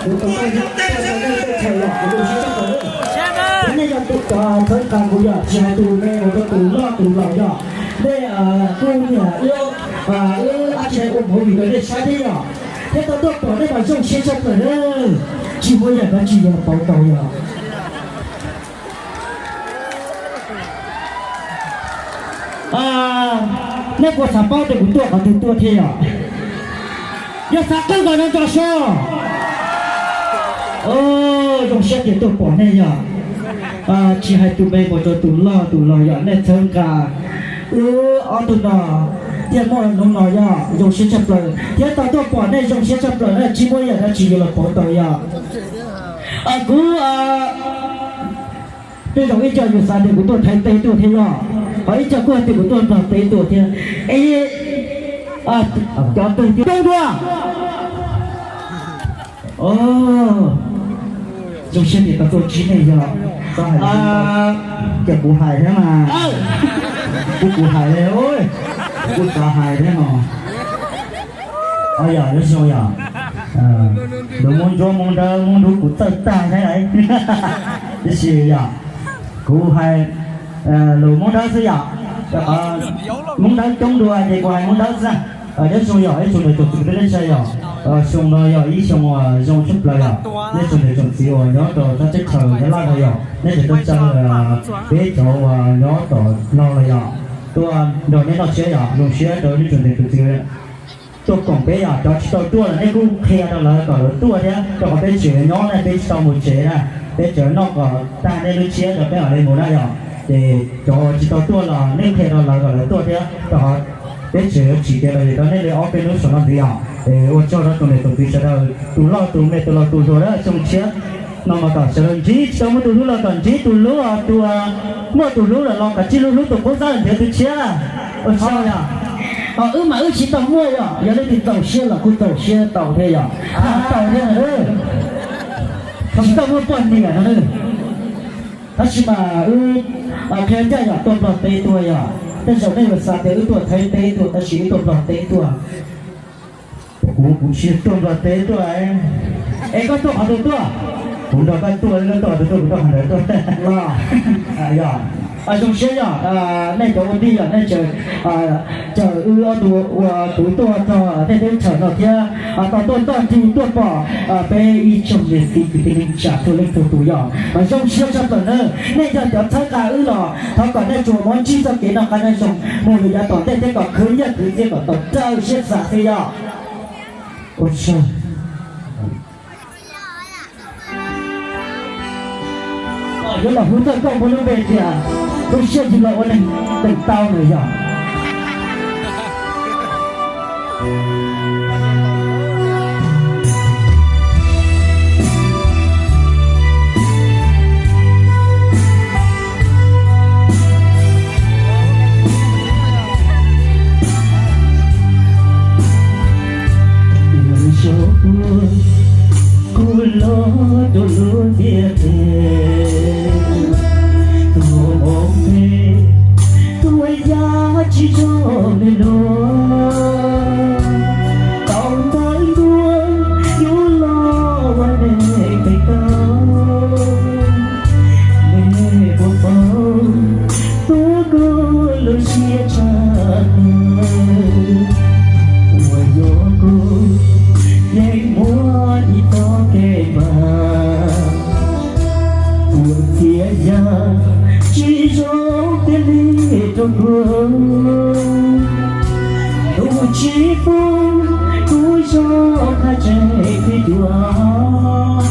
Kuv tau tuaj yog tuaj rau nej tuaj chaws yom, kuv zoo siab tshaj plaws. Thiab nej yog tus txhawb nqa kuv yom, tsis hais tus me mus rau tus loj tus laus yom. Nej kuj niam wb, wb ab tsi ua movie rau nej saib thiab yom. Thiab tau tuaj pom nej mas zoo siab tshaj plaws na. Tsis muaj yam dab tsi yuav pauv tau yom. Nej puas xav paub tias kuv tuaj qhov twg tuaj thiab yom? Yog xav qeeb nkaus no tso so. Zoo siab tias tuaj pom nej yom. Tsis hais tus me mus rau tus loj tus laus yom, nej txhawb nqa wb ob tug no thiaj muaj hnub no yom, zoo siab tshaj plaws. Thiab tau tuaj pom nej zoo siab tshaj plaws na, tsis muaj yam dab tsi yuav los pauv tau yom. Kuv tej zaum ib co yus xav tias kuv tuaj Thaib teb tuaj thiab yom, ho ib co kuj hais tias kuv tuaj Nplog teb tuaj thiab. Es cov twg thiab peb dua. Zoo siab tias tau tuaj ntsib nej yog. Ces kuv hais thiab mas. Kuv, kuv hais li, kuv xav hais thiab no. Yog, zoo yog. Lus Moob Ntsuab Moob Dawb Moob Dub kuv txawj tag thiab. Tiam sis yog, kuv hais lus Moob Dawb xwb yom. Moob Dawb coob dua ces kuv hais Moob Dawb xwb. Nyob zoo yog ib tsoom niam tsoom txiv kwv tij neej tsa yom, xyoo no yog ib xyoo uas zoo tshaj plaws yom, nej tsoom niam tsoom txiv uas nyob rau sab teb chaws Nyab Laj no yom, nej tseem tuaj caw peb cov uas nyob tom Nplog los yom, tuaj nrog nej noj tsiab yom, zoo siab rau nej tsoom niam tsoom txiv tuaj koom peb yom, cov tsis tau tuaj los nej kuj qhia rau lawv kom lawv tuaj thiab, rau qhov peb tseem nyob na, peb tsis tau mus tsev na, peb tseem noj kom tag nej lub tsiab rau peb mam li mus na yom. Ces cov tsis tau tuaj los nej qhia rau lawv kom lawv tuaj thiab, rau qhov peb tseem yuav tsim kev lom zem rau nej li ob peb hnub saum no ntxiv yom. Ua tsaug rau tus niam tus txiv sawv daws, tus loj tus me tus laus tus hluas na, xyoo tshiab no mas kom sawv daws ntsib, tsis tau muaj tus hlub los kom ntsib tus hlub, tus muaj tus hlub lawm los kom tsij hlub hlub tus qub xab nrhiav tus tshiab. Ua tsaug yom. Wb mas wb tsis tau muaj yom, yog leej twg txaus siab los kuj txaus siab tau thiab yom. Tau thiab na, tsis tau muaj poj niam no. Tab sis mas wb qhia ncaj yom, tuaj Nplog teb tuaj yom. Tej zaum nej yuav xav tias wb tuaj Thaib teb tuaj, tab sis wb tuaj Nplog teb tuaj. Kuv, kuv tsis tuaj Nplog teb tuaj. Es koj tuaj qhov twg tuaj? Kuv nrog koj tuaj, koj tuaj qhov twg tuaj, kuv tuaj qhov ntawd tuaj. Los, yog, zoo siab yom, nej cov ua tij yom, nej caw wb ob tug ua kuv tuaj txog tej teb chaws no thiab tau tuaj txog tig tuaj pom peb ib tsoom niam txiv kwv tij neej tsa tuaj leej tug tus yom, zoo siab tshaj plaws na. Nej yog cov txhawb nqa wb los thov kom nej tsuas muab ntsib txoj kev noj qab nyob zoo mus lwm yav tom ntej thiab kom khwv nyiaj khwv txiaj kom tau raws siab xav xwb yom. Ua tsaug. Yuav los hu txoj nkauj muaj lub npe tias Koj siab yig los ua neeg teem tau nws yog. Kuv los rau lub ntiaj teb, tus hmoov phem, tus yaj tsis zoo li luag. Tau ntawv ntuag, yus los ua neeg pem tau. Nej puas paub tub kuv lub siab tshaj plaws, uas yuav kuv yeej muaj ib txoj kev npam. Ua txiaj yam tsis zoo tiag li rau kuv, tus tsis pub kuv zoo qab tseem twb yuav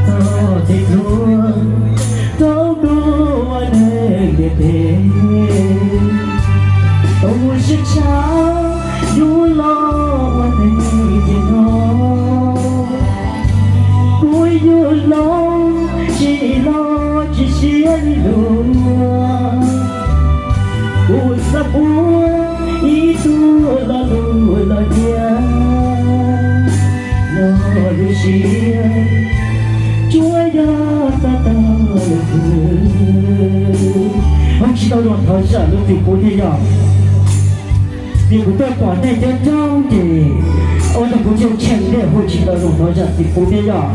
txog tej duab rau kuv ua neeg ntiaj teb. Tus siab tshaj yus los ua neeg tiag no, kuv yug los tsis los tsis siab li luag. Kuv xav ua ib tug lo lus los diam, yog lub siab tsuas yog xav tau lwm tus. Hoob tsis tau zoo thov zam lub txim pub thiab yom, vim kuv tuaj pom nej coob coob ces Ua rau kuv tseem tsheej dej hu tsis tau zoo, thov zam txim pub thiab yog.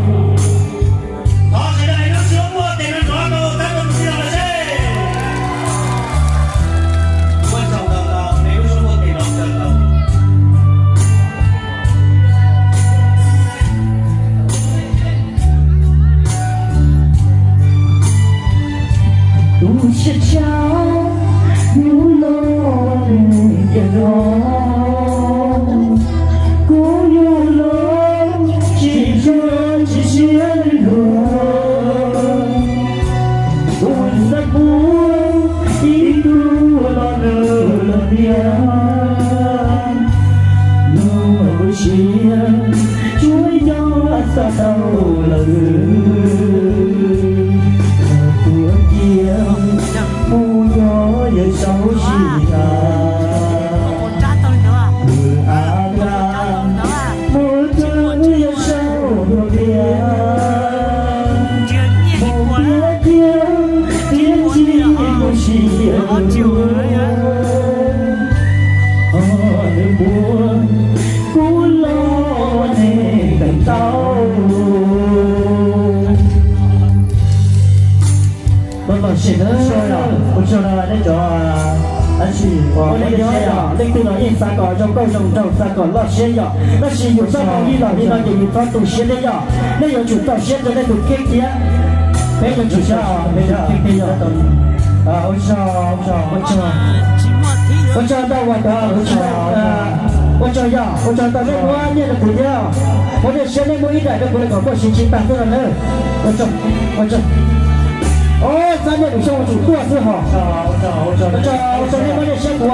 Tus siab tshaj hnub no nws tiag los, kuv yug los tsis tshua tsis siab li luag. Kuv xav muab ib tug los nws los tiag, nws ua siab tsuas yog xav tau lawm. Kuv cia mus nyob Yawm Saub Sij Hawm, kwv Ab Dlaj mus rau Yawm Saub Dua Tiag, mus tiag tiag tiam sis kuv siab luag, ho nws muab kuv los ua neeg tau. Ua tsaug, nej cov, ua tsaug, leej twg los yeej xav kom zoo nkauj zoo nraug, xav kom loj siab yom, tab sis yus txoj hmoo ib los li no ces yus txhob tu siab thiab yom, nej yuav tsum txaus siab rau nej tus kheej thiab. Peb yuav tsum siab, peb tus kheej thiab yom. Ua tsaug ntau, ua tsaug, ua tsaug yom, ua tsaug ntau nej muab nyiaj rau kuv thiab, muab nej siab nej muab ib daim rau kuv kom kuv siv tsis tag xwb no na. Ua tsaug, ua tsaug. Ob, xab nej kuv xyoo tsum tuaj xwb hos. Ua tsaug, ua tsaug nej muab nej siab kuv.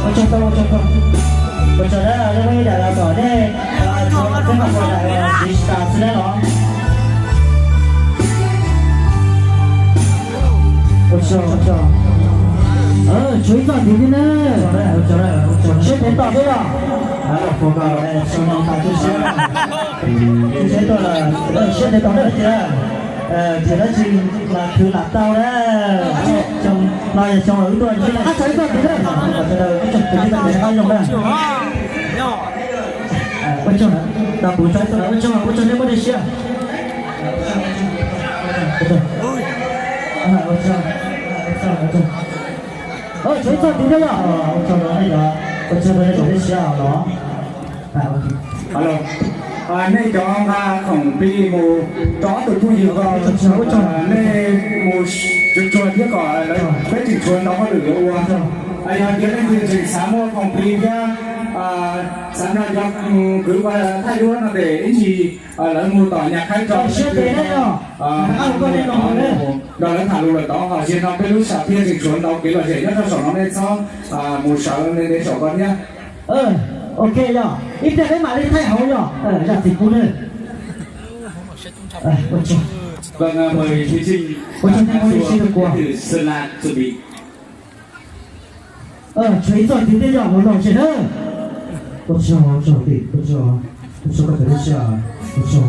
Ua tsaug, ua tsaug, ua tsaug na, nej muab ib daim los kom nej, xwb na los. Ua tsaug, ua tsaug. Tshuav ib txoj ntxiv thiab na. Siab ntev tos thiab los. Siab ntev tos na. Ces dab tsi mas khwv lam tau na. Xyoo no yog xyoo uas wb tuaj ib txoj ntxiv na. Ua tsaug, ua tsaug, ua tsaug. Ua tsaug, ua tsaug, ua tsaug nej muab nej siab. Tshuav ib txoj ntxiv thiab yom. Nej cov nqa khoom plig mus rau ob tug phooj ywg ko, nej mus tsuag tsuag thiab kom lawv, peb tseem tshuav ntau hauj lwm yuav ua. Yog tias leej twg tseem xav muaj khoom plig thiab xav nrog cov kwv thaij duab no ces ib ntsis lawv mus tom nyaj khaib rau siab tes na yom. Nrog lawv tham lus lawm tod, ho zaum no peb lub sam thiaj tseem tshuav ntau kev lom zem nyob rau saum no, nej txhob mus sawv, nej ntev saum ko thiab. Ok yog, ib pliag peb mam li thaij hauv yog, zam txim pub na. Ua tsaug, nej muab ib sij rau kuv. Tshuav ib txoj ntxiv thiab yog, mus lom zem na. Ua tsaug, ua tsaug tim, ua tsaug, ua tsaug koj cov lub sij hawm, ua tsaug.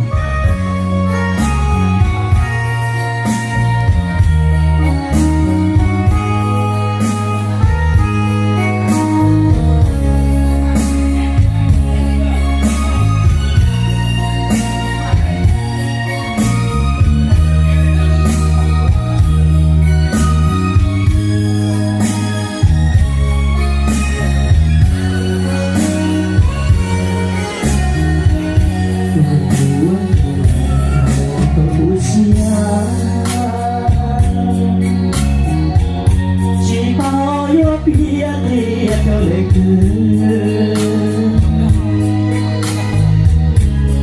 Tsis paub yuav piav tias rau leej twg,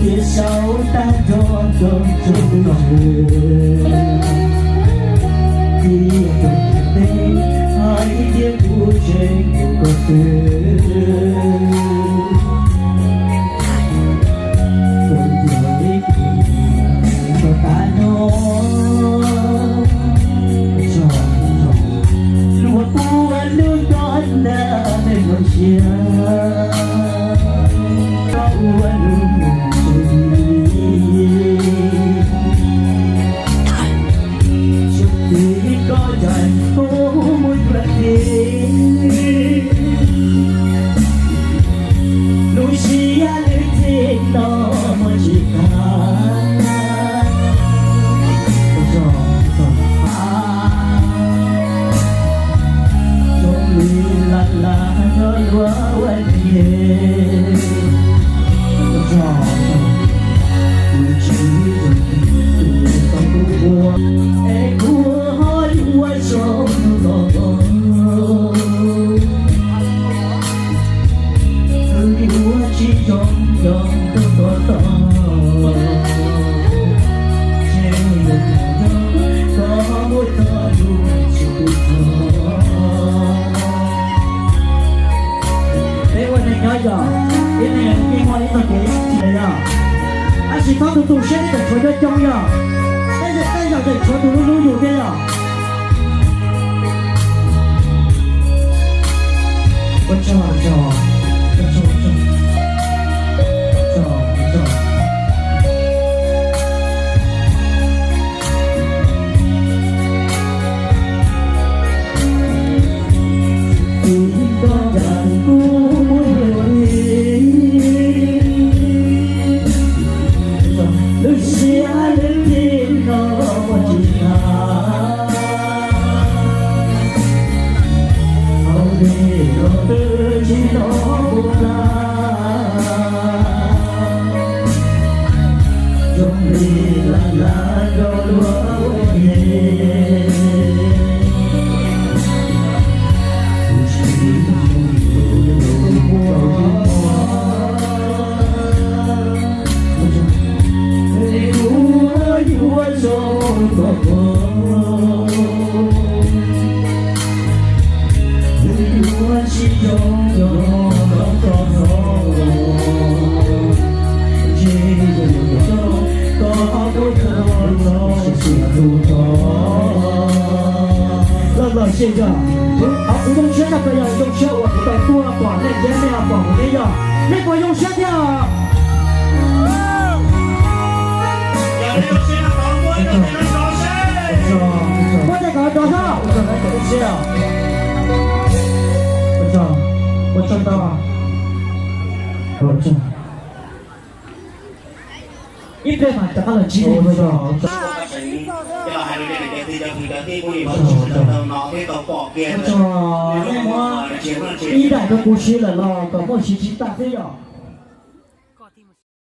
tiam sis tag nrho rau tus twg, tias rau tus teb hais tias kuv tseem hlub koj xwb. Kuv yog ib tug neeg tau tas no, luag pub ua lub nroog ntawm nej hauv siab, koj ua lub nroog tseem li. Tsis txij koj caij kuv mus dua tid. Tsis txhob tu tu siab, nej tseem tshuav cov coob yog, nej tej zaum tseem tshuav tus hlub hlub yus thiab yog. Ua tsaug, ua tsaug, ua tsaug, ua tsaug, ua tsaug. Lub siab lub ntsws no muaj tsis tas, hauv peb los twb tsis hnov ua dab, zoo li laj laj rau luag ua ke. Loj loj siab zog, kuv zoo siab tshaj plaws yog zoo siab uas kuv tau tuaj pom nej thiab nej ho pom kuv thiab yog nej puas zoo siab thiab? Muab tej kom rov sab, ua tsaug, ua tsaug ntau. Ib pliag mas rov qab los ntsib dua. Ua tsaug, nej muab ib daim rau kuv siv lawm los kom muaj siv tsis tag xwb yog.